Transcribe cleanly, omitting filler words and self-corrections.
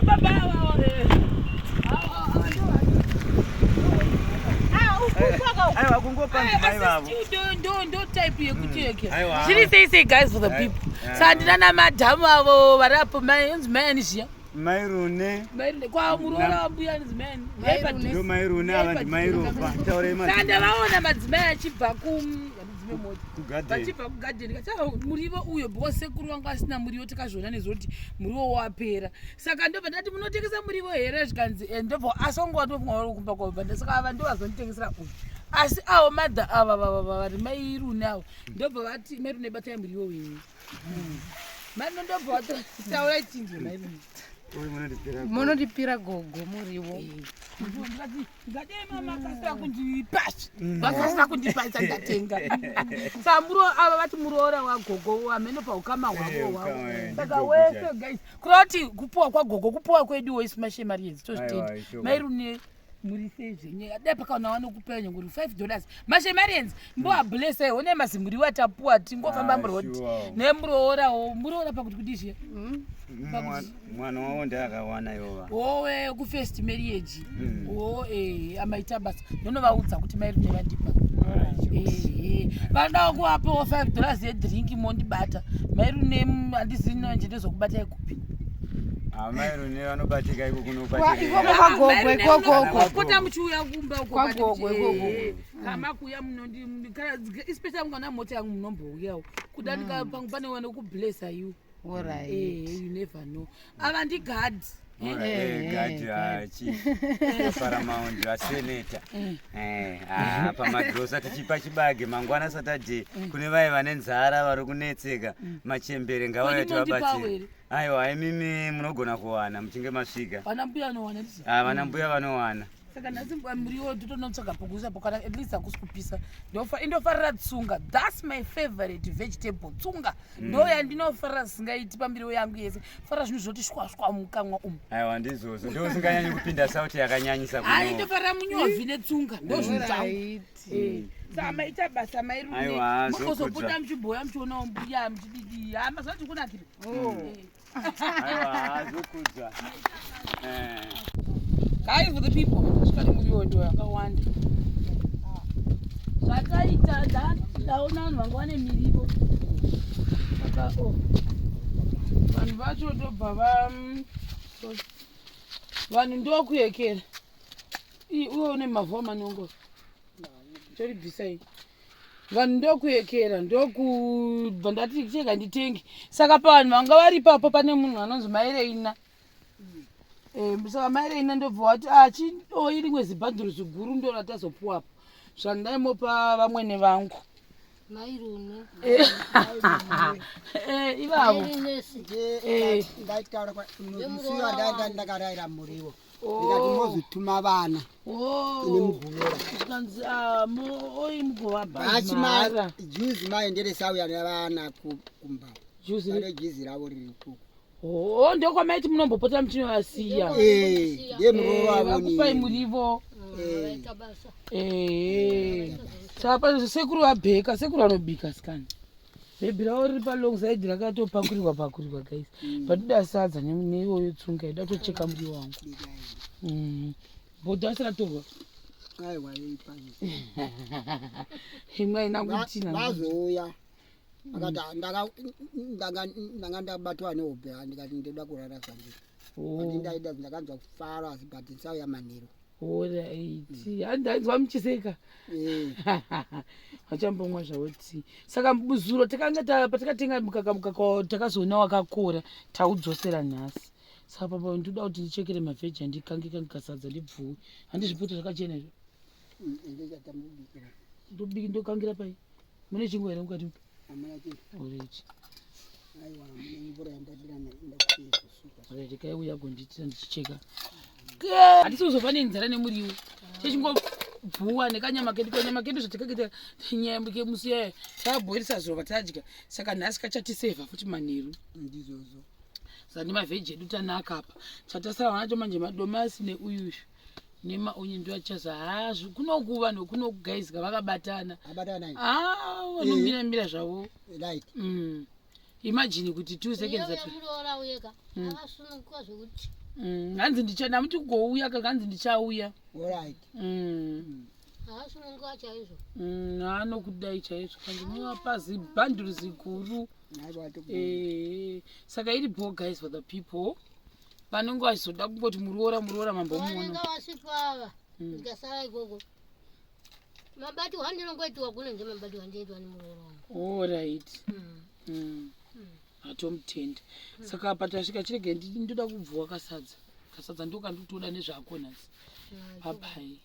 Baba ava Aiwa kungopa ndimai vavo. Ndo type yekuti yeke. Aiwa. Zviri sei sei guys for the people. Saka ndina namadhamu avo vari apo mai inzi mai ani zviya. Mai Rune. Mai Rune kwa muroora wambuya anzi mai ani. Mai padhuze. Ndo mai Rune ava ndimai Ropa. Taurei Saka mazita. ndavaona madzimai achibva ku dzimwe mota. Kugadheni. Vachibva kugadheni kati "Ah, muriwo uyo because sekuru wangu asina muriwo takazviona nezuro kuti muriwo wapera. Saka ndobva ndati munotengesa muriwo here zvikanzi "Eh, ndobva asi wangu watofunga vari kumba kwavo bva saka ava ndovazonditengesera uyu. Asi avo madha ava vari mai Rune avo ndobva vati mai Rune batai muriwo wenyu. Mai Rune ndobva vataura chinzwe mai Rune. Uri munondipira. Munondipira gogo muriwo. Ndikati ngadai mama akasira kundipasha vakasira kundipasa ndatenga saka muro ava vati muroora wagogo wamene paukama hwavo Eh, hwavo ukama, eh, saka ndigogo wese chaiye. guys kureva kuti kupuwa kwagogo kupuwa kweduwo isu mashemari edzi tozvitenda Aiwa, ishoka. mai Rune muri sei zvenyu dai pakaona wanokupa nyangwe $5 mashemarians mboablesai one mazimuriwo atapuwa tingofamba Ah, muroad sure. nemuroora muroora pakuti kudii zviya Mwana wavo ndaakawana iwova. wowe kufirst marriage wo amaita basa ndonovaudza kuti mai Rune vandipa. Ehe. Vanodawo kuvapawo $5 yedhiringi mondibata mai Rune handizivi nanje ndozokubatai kupi. Amai Rune vanobatika iko kuno Ikoko kwacho. kwagogo ikokoko. Pota muchiuya kumba uko Kwagogo ikoko. Kama kuuya munondi kana especially mukana mota yangu munombouyawo kuda ndika pane vanokublessa you. Alright. Eh, you never know. Ava ndigadhi. Gadhi chief paramount vaseneta. Pamagrosa tichipa chibage mangwana Saturday kune vaye vane nzara vari kunetseka machembere ngavauye Kodi mondipawo tivabatsire. here? Aiwa imimi munogona kuwana muchinge masvika. Vana mbuya vanowana ndizvo. Ah, vana mbuya vanowana. Saka nhasi muriwo totonotsvaga pokuisa po kana at least hakusi kupisa. Indofarira tsunga. That's my favorite vegetable. Tsunga. Ndo yandinofarira zvisingaiti pamiriwo yangu yese. Farira zvinhu zvinoti shwa shwa mukanwa umu. Aiwa ndizvozvo ndosinganyanyi kupinda sauti yakanyanyisa Hai kuno. ndofarira munyovhi netsunga. Ndo zvinhu zvangu. Alright. Saka maita basa mai Rune. Aiwa, Mukuzopota zvokudzwa. muchibhoya muchionawo mbuya muchididi. Ha mazuva tikunakira. Aiwa zvokudzwa. Guys for the people. Svikari muriwo ndo yakawanda. Zvakaita ndaona vanhu vanga vane mirivo. Saka oh. Vanhu vacho ndobva va sorry. Vanhu ndokuyekera. Ii uye une mavhu amanongo. Toribvisai. Vanhu ndokuyekera ndokubva ndati chega nditenge. Saka pavanhu vanga vari ipapo pane munhu anonzi Mai Reina. Saka mai Reina ndobva wati achidoi rimwe zibhanduru ziguru ndo ratazopuwapo zvandaimopa vamwene vangu. Mai Rune. Ivavo. Ndaitaura musi wandaenda ndakarayira muriwo ndikati mozotuma vana ine mugovera. Zvikanzi oi mugova Bhachi bhara. juzi maenderesa auya nevana kumba. Juzi. Vane juzi ravo riri ikoko. Oh, ndokwamaiti munombopota muchinovasiya. Ndiye muriwo wavo. Vakupai murivo. Vaita basa. Saka pane sekuru vabheka, sekuru vanobika sikana. Bhebhi ravo riri palong side rakatopakurirwa pakurirwa guys. Patoda sadza neiyoyo tsunga ida tocheka muriwo wangu. Bhodho asi ratorwa. Aiwa ipa. Imwe haina kutina. Vazouya akati ndanga ndabatwa nehope ndikati ndoda kurara zvangu. Ati ndaida ndakanzwa kufara asi but ndisauya manheru. Alright. Handainzwa muchiseka. Vachambomwa zvavo tii. Saka zuro takanga patakatenga mukaka takazoona wakakora taudzosera nhasi. Saka papa ndoda kuti ndichekere mavheji andikange kange kasadza ndibvuwe. Handizvipoto zvakachena izvo. Ndichatambubikira. Ndobiki ndokangira pai. Mune chingwa here mukati? Hamuna chinhu. Alright. Aiwa mune mvura yandadira ndakusuka. Alright, kai uya gondiitira ndichicheka. Handisi kuzofa nenzara nemuriwo. Techingobvuwa nekanyama kedu kanyama kedu zvatakakaita nyama kemusi yayo tabhoirisa zuva tadya. Saka nhasi kachatisevha futi manheru. Ndizvozvo. Saka nemavheji edu tanaka apa. Chatasara nacho manje madomasi neuyuyu nemaonye ndo achaza hazvo kunoku vanhu kunoku guys vakabatana. Abatana. Ah, vanomira mira zvavo. Right. Imagine kuti 2 seconds Uye ati muroora uyeka. Akasununguka zvekuti. Hanzi ndicha ndamuti kugouya kaka, hanzi ndichauya. Alright. Haasununguka chaizvo. Anokudai chaizvo, kandi muapa zibhanduru ziguru. Aiwa. Saka iripo guys, for the people vanenge vachizoda kungoti muroora, muroora, mambomuona. Vanenge vasipo ava, ndikasara ikoko, mabatirwo andinongoitiwa kunenge mabatirwo andinoitwa nemuroora wangu. Alright. Atomutenda. Saka apa tasvika, chirege ndoda kubvuwa kasadza. Kasadza ndo kandikutoda nezvako nhasi. Papai.